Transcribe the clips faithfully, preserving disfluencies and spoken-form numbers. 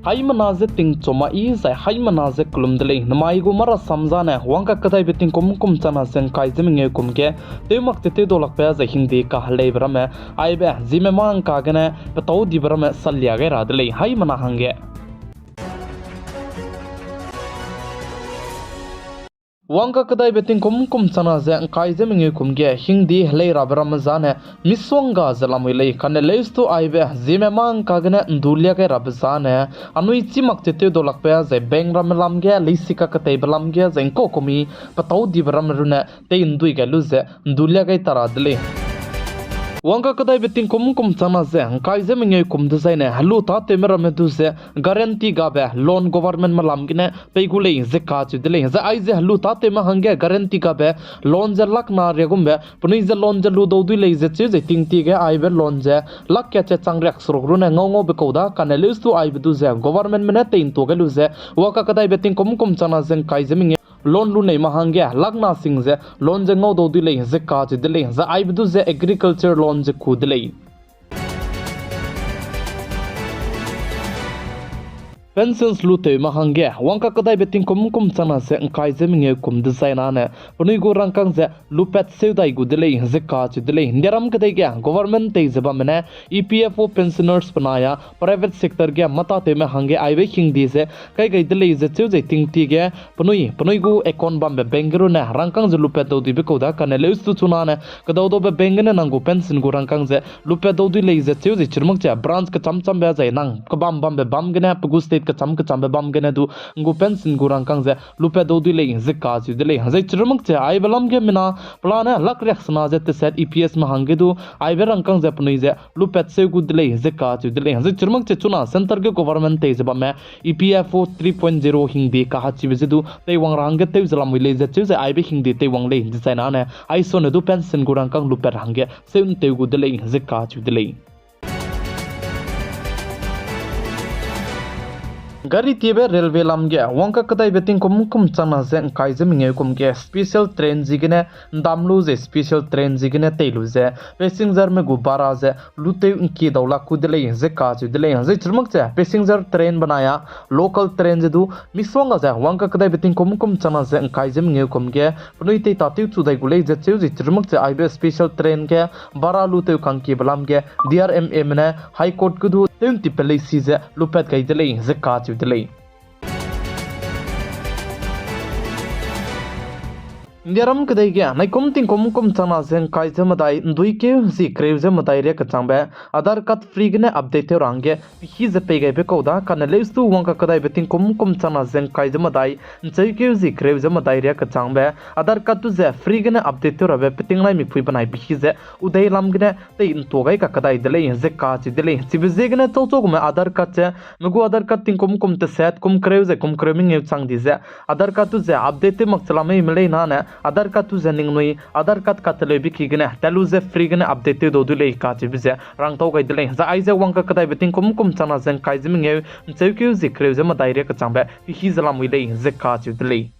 Haimena ze tingchum ma i zai haimena ze kelum de lei. Namai gu marasam zane wangkakedaibe tingkum kum changna ze ngkai ze mengeu kum ge tew mak ze tew dau lakbe zai hingde kaheleibe ramme aibe Zeme mangka gene petau dibe ramme salia gai ra de lei haimena hangge. Wangkakedaibe tingkum kum changna ze ngkai ze mengeu kum ge hingde helei rabe ramme zane misongga ze lamui lei. Kane leus tu aibe Zeme mangka gene ndulia gai rabe zane anui chî mak ze tew dau lakbe zai bank ramme lam ge, leisi kaketeibe lam ge zai ngkau kumi petau dibe ramme rune tei ndui gai lu ze ndulia gai ta ra de lei. Wangkakedaibe tingkum kum changna ze ngkai ze mengeu kum dezaine helu tâtewme ramme du ze guarantee gabe loan governmentme lam gene pei gu lei ze kacheu de lei. Zai aize helu tâtewme hangge guarantee gabe loan ze lakh na riagumbe penui ze loan ze lu dau dui lei ze cheu zai tingtie ge aibe loan ze lakh kat ze chang riak seruk rune ngau ngaube kau da kane leus tu aibe du ze governmentme ne tei ntua gai lu ze wangkakedaibe tingkum kum changna ze ngkai ze mengeu loan lu neime hangge lakh na sing ze loan ze ngau dau dui lei ze kacheu de lei. Zai aibe du ze agriculture loan ze ku de lei. Pensions lutewme hangge wangkakedaibe tingkum kum changna ze ngkai ze mengeu kum dezai nane penui gu rangkâng ze lupat seu dai gu de lei ze kacheu de lei. Indiaram kedei ge government tei ze bamme ne E P F O pensioners benai a private sector ge mâtâtewme hangge aibe hingde ze kai gai de lei ze cheu zai tingtie ge penui penui gu account bambe bank ge rune rangkâng ze lupat dau dibe kau da kane leus tu chunane kedau daube bank gene nang gu pension gu rangkâng ze lupat dau dui lei ze cheu zai chirmak ze branch kecham chambe zai nang kebam bambe bam gene pe gu state kecham kechambe bam gene du nang gu pension gu rangkâng ze lupat dau dui lei ze kacheu de lei. Zai chirmak ze aibe lam ge mina pelane lakh riak sena ze teset E P S me hangge du aibe rangkâng ze penui ze lupat seu gu de lei ze kacheu de lei. Zai chirmak ze chuna centre ge government tei ze bamme E P F O three point zero hingde kahachibe ze du teiwang ra hangge tew ze lamui lei ze cheu zai aibe hingde teiwang lei dezai nane aisone du pension gu rangkâng lupat ra hangge seu ntew gu de lei ze kacheu de lei. Gari tiebe railway lam ge wangkakedaibe tingkum kum changna ze ngkai ze mengeu kum ge special train ziegene ndam lu ze special train ziegene tei lu ze passengerme gu bara ze lutew ngkie dau lak ku de lei ze kacheu de lei. Zai chirmak ze passenger train benai a local train ze du misongga ze wangkakedaibe tingkum kum changna ze ngkai ze mengeu kum ge penui tei ta tewchu dai gu lei ze cheu zai chirmak ze aibe special train ge bara lutew kangkiebe lam ge D R M A me ne High Court ge du tew ntipe leisi ze lupat gai de lei ze kacheu de lei. Indiaram kedei ge naikum tingkum kum changna ze ngkai ze medai nduikeu zi kereu ze medai riak kechangbe Aadhaar card free gene update tew ra hangge pehî ze pei gaibe kau da kane leus tu wangkakedaibe tingkum kum changna ze ngkai ze medai ncheukeu zi kereu ze medai riak kechangbe Aadhaar card du ze free gene update tew rabe peting lai mipui benai pehî ze udei lam gene tei ntua gai kakedai de lei ze kacheu de lei. Chibe ziegene chauchau gume Aadhaar card ze me gu Aadhaar card tingkum kum teset kum kereu ze kum kereu mengeu chang di ze Aadhaar card du ze update tew mak che la mei me lei nane Aadhaar card du ze ningnui Aadhaar card kateleube ki gene tat lu ze free gene update tew dau dui lei kacheube ze rangtau gai de lei. Zai aize wangkakedaibe tingkum kum changna ze ngkai ze mengeu ncheukeu zi kereu ze medai riak kechangbe pehî ze lamui lei ze kacheu de lei.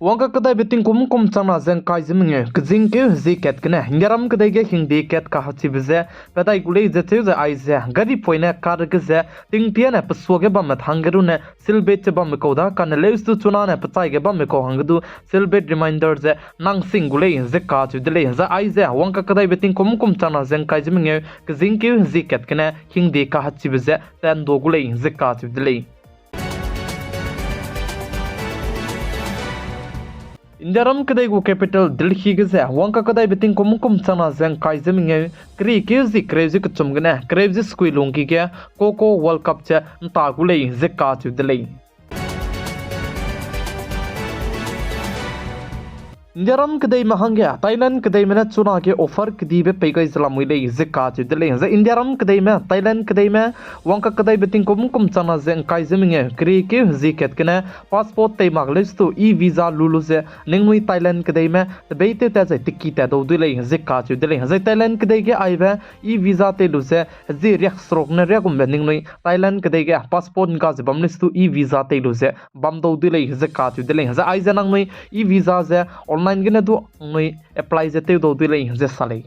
Wangkakedaibe tingkum kum changna ze ngkai ze mengeu kezingkeu hezie kat gene Indiaram kedei ge hingde kat kahachibe ze pat dai gu lei ze cheu zai aize gari poine car ge ze tingtiane pesuage bamme hangge rune seatbelt ze bamme kau da kane leus tu chunane pechaige bamme kau hangge du seatbelt reminder ze nang sing gu lei ze kacheu de lei. Zai aize wangkakedaibe tingkum kum changna ze ngkai ze mengeu kezingkeu hezie kat gene hingde kahachibe ze pat ndua gu lei ze kacheu de lei. Indiaram kedei gu capital Delhi ge ze wangkakedaibe tingkum kum changna ze ngkai ze mengeu keriekeu zi kereu ze kechum gene kereu ze sekui lungki ge Kho Kho World Cup ze nta gu lei ze kacheu de lei. Indiaram kedeime hangge Thailand kedeime ne chunage offer kedibe pei gai ze lamui lei ze kacheu de lei. Zai Indiaram kedeime Thailand kedeime wangkakedaibe tingkum kum changna ze ngkai ze mengeu keriekeu hezie kat gene passport tei mak leus tu e-visa lu lu ze ningnui Thailand kedeime tebeitew tat zai teki tat dau dui lei ze kacheu de lei. Zai Thailand kedei ge aibe e-visa tei lu ze hezie riak seruk ne riagumbe ningnui Thailand kedei ge passport ngga ze bam leus tu e-visa tei lu ze bam dau dui lei ze kacheu de lei. Zai aize nangnui e-visa ze online gene du nangnui apply ze tew dau dui lei ze sa lei.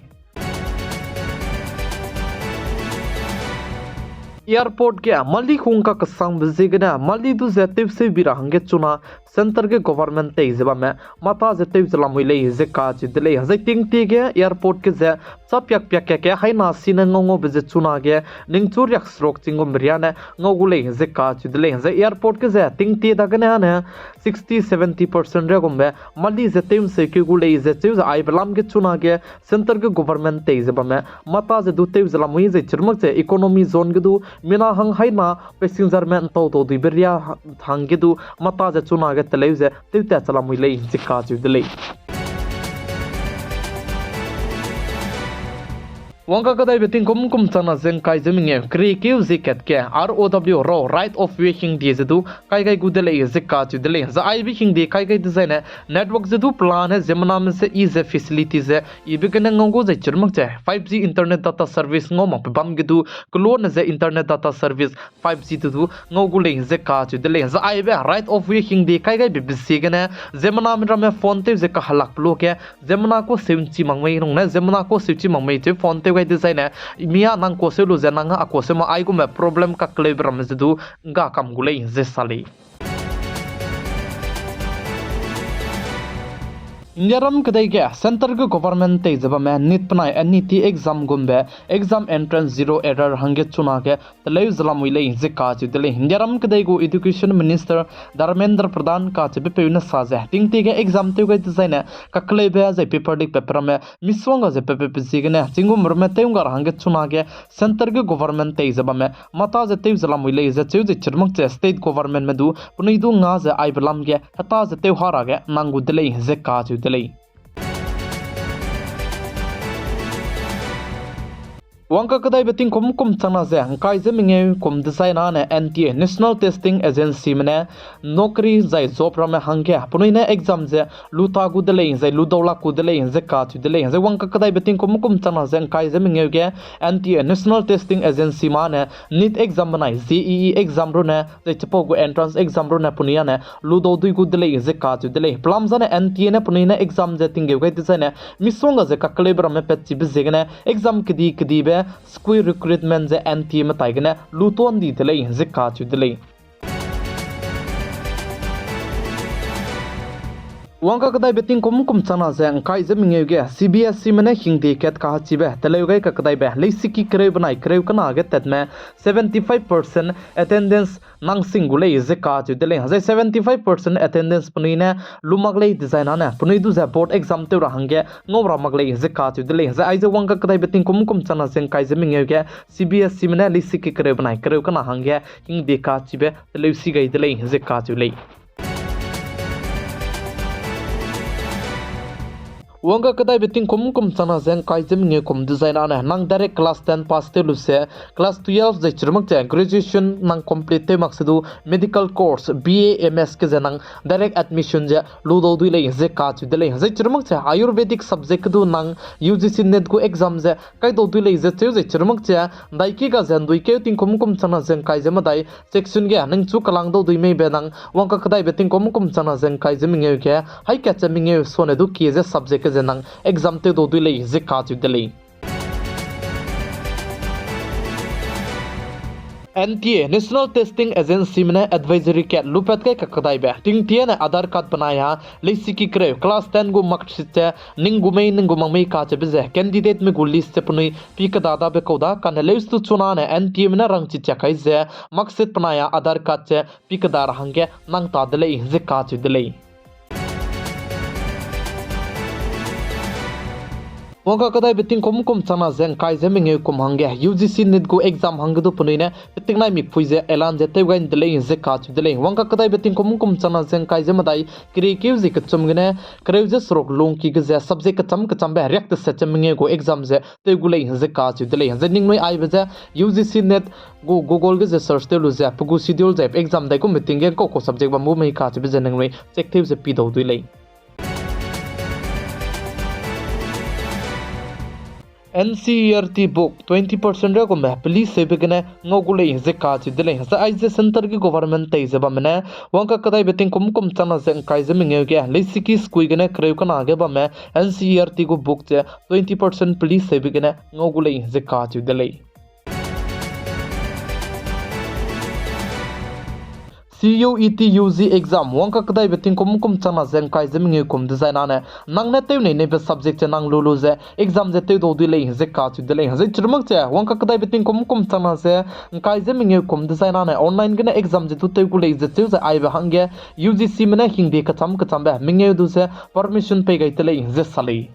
Airport ge mali hung kakesangbe ziegene mali du ze tewseu bi ra hangge chuna centre ge government tei ze bamme mata ze tew ze lamui lei ze kacheu de lei. Zai tingtie ge airport ge ze chapiak piak keke haina sine ngau ngaube ze chunage ningchu riak seruk ching gum riane ngau gu lei ze kacheu de lei. Zai airport ge ze tingtie dagene ane sixty seventy percent ria gumbe mali ze tew nseukeu gu lei ze cheu ze aibe lam ge chunage centre ge government tei ze bamme mata ze du tew ze lamui zai chirmak ze economy zone ge du mina hang haina passengerme ntau tau duibe ria hangge du mata ze chunage teleu ze tewtat ze lamui lei ze kacheu de lei. Wangka kedaibe tingkum kum changna ze ngkai ze mengeu keriekeu zie kat ge R O W ro right of way hingdie ze du kai gai gu de lei ze kacheu de lei. Zai aibe hingdie kai gai dezaine network ze du pelane ziemmename ze i ze facility ze ibe gene ngau gu zai chirmak ze five G internet data service ngau makbe bam ge du kelone ze internet data service five G du du ngau gu lei ze kacheu de lei. Zai aibe right of way hingdie kai gaibe be ziegene ziemmename ramme phone tew ze kahelakbe luage ziemmena kuâ seu nchi mak mei nung ne, ziemmena kuâ seu chi mak mei cheu phone tew gai dezaine, mi â nang kuâ seu lu ze nang a kuâ seu ma aigumbe problem kakleube ramme ze du ngga kam gu lei ze sa lei. Indiaram kedei ge centre ge government tei ze bamme NEET benai NET exam gumbe exam entrance zero error hangge chunage teleu ze lamui lei ze kacheu de lei. Indiaram kedei gu Education Minister Dharmendra Pradhan kacheubepeu ne sa ze tingtie ge exam tew gai dezaine kakleube zai paper leak paper ramme misongga ze pepebe ziegene chinggume ramme tew ngga ra hangge chunage centre ge government tei ze bamme mata ze tew ze lamui lei ze cheu ze chirmak ze state governmentme du penui du nga ze aibe lam ge heta ze tew ha ra ge nang gu de lei ze kacheu de lei. Wangka kedaibe tingkum kum changna ze ngkai ze mengeu kum dezaine ne N T A, National Testing Agencyme ne naukri zai job ramme hangge penui ne exam ze lu ta gu de lei zai lu dau lak gu de lei ze kacheu de lei. Zai wangka kedaibe tingkum kum changna ze ngkai ze mengeu ge N T A, National Testing Agencyme ne NEET exam benai J E E exam rune zai chipau gu entrance exam rune penui â ne lu dau dui gu de lei ze kacheu de lei. Pelam zane N T A ne penui ne exam ze tinggeu gai dezaine misongga ze kakleube ramme patchibe ziegene exam kedi kedibe school recruitment ze N T A me tai gene lu tuan di de lei ze kacheu de lei. Wangka kedaibe tingkum kum changna ze ngkai ze mengeu ge C B S Eme ne hingdie kat kahechibe teleu gai kakedaibe leisiki kereu benai kereu kena ge tatme seventy five percent attendance nang sing gu lei ze kacheu de lei. Zai seventy five percent attendance penui ne lu mak lei dezaine ne penui du ze board exam tew ra hangge ngau ra mak lei ze kacheu de lei. Zai aize wangka kedaibe tingkum kum changna ze ngkai ze mengeu ge C B S Eme ne leisiki kereu benai kereu kena hangge hingdie kachibe teleu si gai de lei ze kacheu lei. Wangka kedaibe tingkum kum changna ze ngkai ze mengeu kum dezaine ne nang direct class ten pass tew lu ze class twelve zai chirmak ze graduation nang complete tew mak se du medical course B A M S ke ze nang direct admission ze lu dau dui lei ze kacheu de lei. Zai chirmak ze Ayurvedic subject ke du nang U G C NEET gu exam ze kai dau dui lei ze cheu zai chirmak ze ndaiki ga ze nduikeu tingkum kum changna ze ngkai ze medai section ge ningchu kalang dau dui meibe nang wangka kedaibe tingkum kum changna ze ngkai ze mengeu ge haî kat ze mengeu sone du kie ze subject ke ze nang exam tew dau dui lei ze kacheu de lei. N T A, National Testing Agencyme ne advisory kat lupat kai kakedaibe tingtie ne Aadhaar card benai a leisiki kereu class ten gu marksheet ze ning gu mei ning gu mak mei kacheube ze candidateme gu list ze penui pi kedadabe kau da kane leuse du chunane N T Ame ne rangchi chiak kai ze marksheet benai a Aadhaar card ze pi keda ra hangge nang ta de lei ze kacheu de lei. Wangka kedaibe tingkum kum changna ze ngkai ze mengeu kum hangge U G C NEET gu exam hangge du penui ne petingnai mikpui ze elan ze tew gai de lei ze kacheu de lei. Wangka kedaibe tingkum kum changna ze ngkai ze medai keriekeu zie kechum gene kereu ze seruk lungki ge ze subject kecham kechambe riak teset ze mengeu gu exam ze tew gu lei ze kacheu de lei. Zai ningnui aibe ze U G C NEET gu Google ge ze search tew lu ze pe gu schedule ze exam dai kum meeting ge kau kau subject bam bu mei kacheube ze ningnui check tew ze pi dau dui lei. N C E R T book twenty percent ria gumbe peli seube gene ngau gu lei ze kacheu de lei. Zai aize centre ge government tei ze bamme ne wangka kedaibe tingkum kum changna ze ngkai ze mengeu ge leisiki school gene kereu kena ge bamme N C E R T gu book ze twenty percent peli seube gene ngau gu lei ze kacheu de lei. C U E T U G exam wangka kedaibe tingkum kum changna ze ngkai ze mengeu kum dezaine nang ne tewnei neibe subject ze nang lu lu ze exam ze tewdau dui lei ze kacheu de lei. Zai chirumak ze wangka kedaibe tingkum kum changna ze ngkai ze mengeu kum dezaine online gene exam ze du tew gu lei ze cheu ze aibe hangge U G Cme ne hingde kecham kechambe mengeu du ze permission pei gai de lei ze sa lei.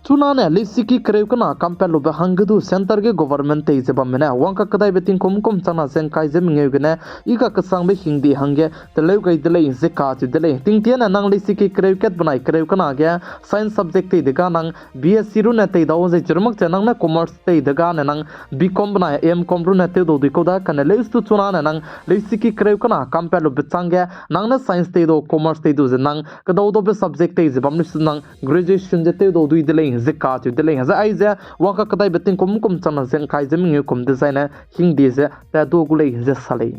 Chunane leisiki kereu kena kampet lube hangge du centre ge government tei ze bamme ne wangka kedaibe tingkum kum changna ze ngkai ze mengeu gene i kakesangbe hingde hangge teleu gai de lei ze kacheu de lei. Tingtiane nang leisiki kereu kat benai kereu kena ge science subject tei dega nang B S C rune tei dau zai chirumak ze nang ne commerce tei dega ne nang B Com benai M Com rune tewdau dui kau da kane leus du chunane nang leisiki kereu kena kampet lube changge nang ne science tei dau commerce tei du ze nang kedau daube subject tei ze bam leus du nang graduation ze tewdau dui de lei ze kacheu de lei. Zai aize wangka kedaibe tingkum kum changna ze ngkai ze mengeu kum dezaine hingde ze tat du gu lei ze sa lei.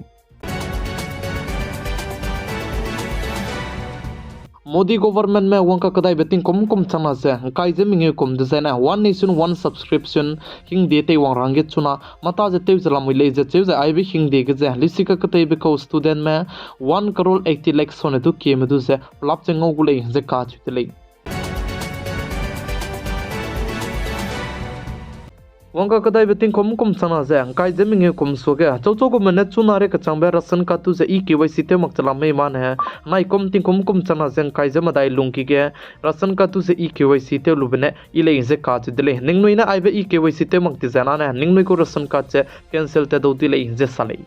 Modi governmentme wangka kedaibe tingkum kum changna ze ngkai ze mengeu kum dezaine One Nation One Subscription hingde teiwang ra hangge chuna mata ze tew ze lamui lei ze cheu ze aibe hingde ge ze leisi kaketeibe kau studentme one crore eighty lakhs sone du kieme du ze pelap ze ngau gu lei ze kacheu de lei. Wangka kedaibe tingkum kum changna ze ngkai ze mengeu kum suage chauchau gume ne chuna rei kechangbe ration card du ze e-K Y C tew mak che lam mei mane, naikum tingkum kum changna ze ngkai ze medai lungki ge ration card du ze e-K Y C tew lube ne i lei ze kacheu de lei. Ningnui ne aibe e-K Y C tew mak di ze nane ningnui gu ration card ze cancel tat dau di lei ze sa lei.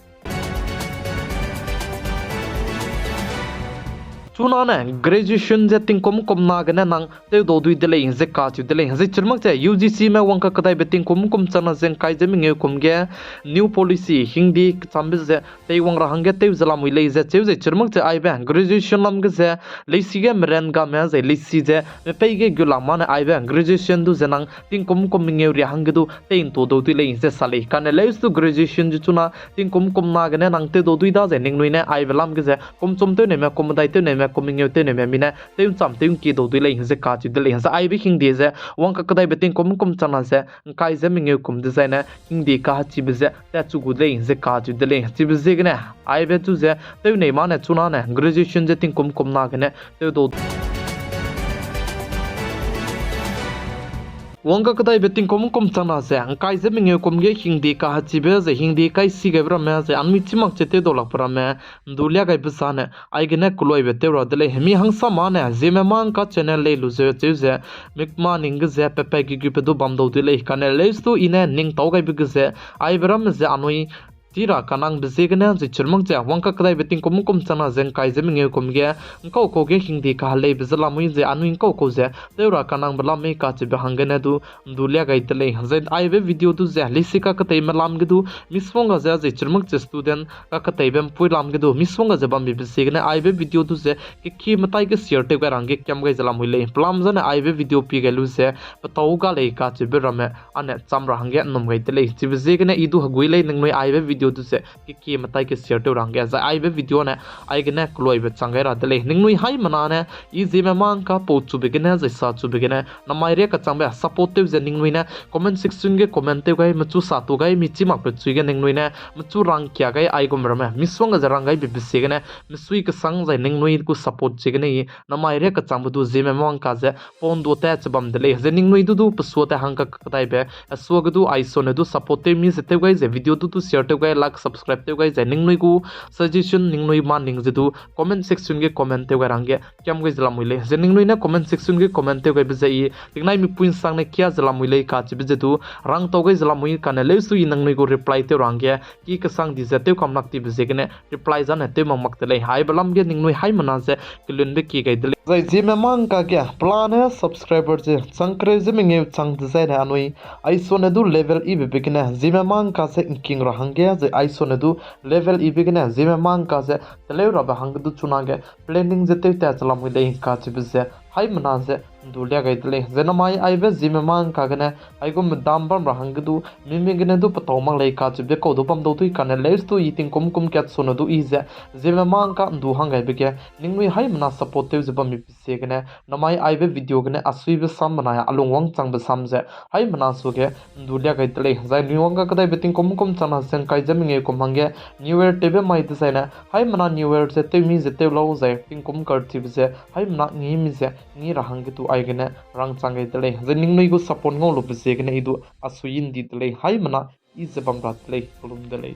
Chunane graduation ze tingkum kum na gene nang tewdau dui de lei ze kacheu de lei. Zai chirumak ze U G Cme wangka kedaibe tingkum kum changna ze ngkai ze mengeu kum ge new policy hingde kechambe ze teiwang ra hangge tew ze lamui lei ze cheu ze chirumak ze aibe graduation lam ge ze leisi ge merangame zai leisi ze mepei ge gu lam mane aibe graduation du ze nang tingkum kum mengeu ria hangge du tei ntu dau dui lei ze sa lei. Kane leus du graduation ze chuna tingkum kum na gene nang tewdau dui da zai ningnui ne aibe lam ge ze kum chum tewneime, kum medai tewneime, kum mengeu tewneime mi ne tew ncham tew nkie dau dui lei ze kacheu de lei. Zai aibe hingde ze wangka kedaibe tingkum kum changna ze ngkai ze mengeu kum dezaine hingde kahechibe ze tatchu gu de lei ze kacheu de lei. Chibe ziegene aibe chu ze tewnei mane chunane graduation ze tingkum kum na gene tewdau Wangka kedaibe tingkum kum changna ze ngkai ze mengeu kum ge hingde kahechibe zai hingde kaisi gaibe ramme zai anui chimak che tewdau lakbe ramme ndu lia gaibe zane aigene keluibe tew ra de lei. Mi hangsa mane Zeme Mangka channel lei lu ze cheu ze mikma ning ge ze pepe giguibe du bam dau de lei. Kane leus du i ne ning tau gaibe ge ze aibe ramme ze anui chi ra kanangbe ziegene zai chirumak ze wangka kedaibe tingkum kum changna ze ngkai ze mengeu kum ge ngkau kau ge hingde kaheleibe ze lamui ze anui ngkau kau ze tew ra kanangbe lam mei kacheube hanggene du ndu lia gai de lei. Zai aibe video du ze leisi kaketeime lam ge du misongga ze zai chirumak ze student kaketeibe mpui lam ge du misongga ze bambibe ziegene aibe video du ze kekie metai ge share tew gai ra hangge kiam gai ze lamui lei. Pelam zane aibe video pi gai lu ze petau ga lei kacheube ramme ane cham ra hangge nnum gai de lei. Chibe ziegene i du hegui lei ningnui aibe video du ze kekie metai ge share tew ra hangge zai aibe video ne aigene keluibe chang gai ra de lei. Ningnui haimena ne i Zeme Mangka pau chube gene zai sa chube gene namai ria kachangbe support tew ze ningnui ne comment section ge comment tew gai, mechu sa tu gai, mi chimakbe chui ge ningnui ne mechu rangkia gai aigum ramme misongga ze rang gaibe ziegene mesui kesang zai ningnui gu support ziegene i namai ria kachangbe du Zeme Mangka ze pau ndu tat che bam de lei. Zai ningnui du du pesua tat hangka kedaibe suage du aisone du support tew mi ze tew gai ze video du du share tew gai, like, subscribe tew gai zai ningnui gu suggestion ningnui ma ning ze du comment section ge comment tew gai ra hangge kiam gai ze lamui lei. Zai ningnui ne comment section ge comment tew gaibe ze i tingnai mipui nsangne kia ze lamui lei kacheube ze du rangtau gai ze lamui kane leus du i ningnui gu reply tew ra hangge ki kesang di ze tew kam lak tibe ziegene reply zane tew mak mak de lei. Aibe lam ge ningnui haimena ze kelunbe kie gai de lei. Zai Zeme Mangka ge pelane subscriber ze chang kereu ze mengeu chang dezaine anui aisone du level ibe be gene Zeme Mangka ze ngking ra hangge zai aisone du level ibe gene Zeme Mangka ze teleu rabe hangge du chunage planning ze tew tat che lamui lei kacheube ze haimena ze ndu lia gai de lei. Zai namai aibe Zeme mangka gene aigum medam bam ra hangge du, mimi gene du petau mak lei kacheube kau du bam dau dui kane leus du i tingkum kum kat sune du i ze, Zeme mangka ndu hang gaibe ge ningnui haimena support tew ze bambe ziegene namai aibe video gene asuibe sam benai a lung wangchangbe sam ze haimena suge ndu lia gai de lei. Zai ningnui wang ga kedaibe tingkum kum changna ze ngkai ze mengeu kum hangge New Year tewbe mai dezaine haimena New Year ze tew mi ze tew lau zai tingkum karchibe ze haimena ngi mi ze ngi ra hangge du aigene rangchang gai de lei. Zai ningnui gu support ngau lube ziegene i du asui ndi de lei. Haimena i ze bam ra de lei, kelum de lei.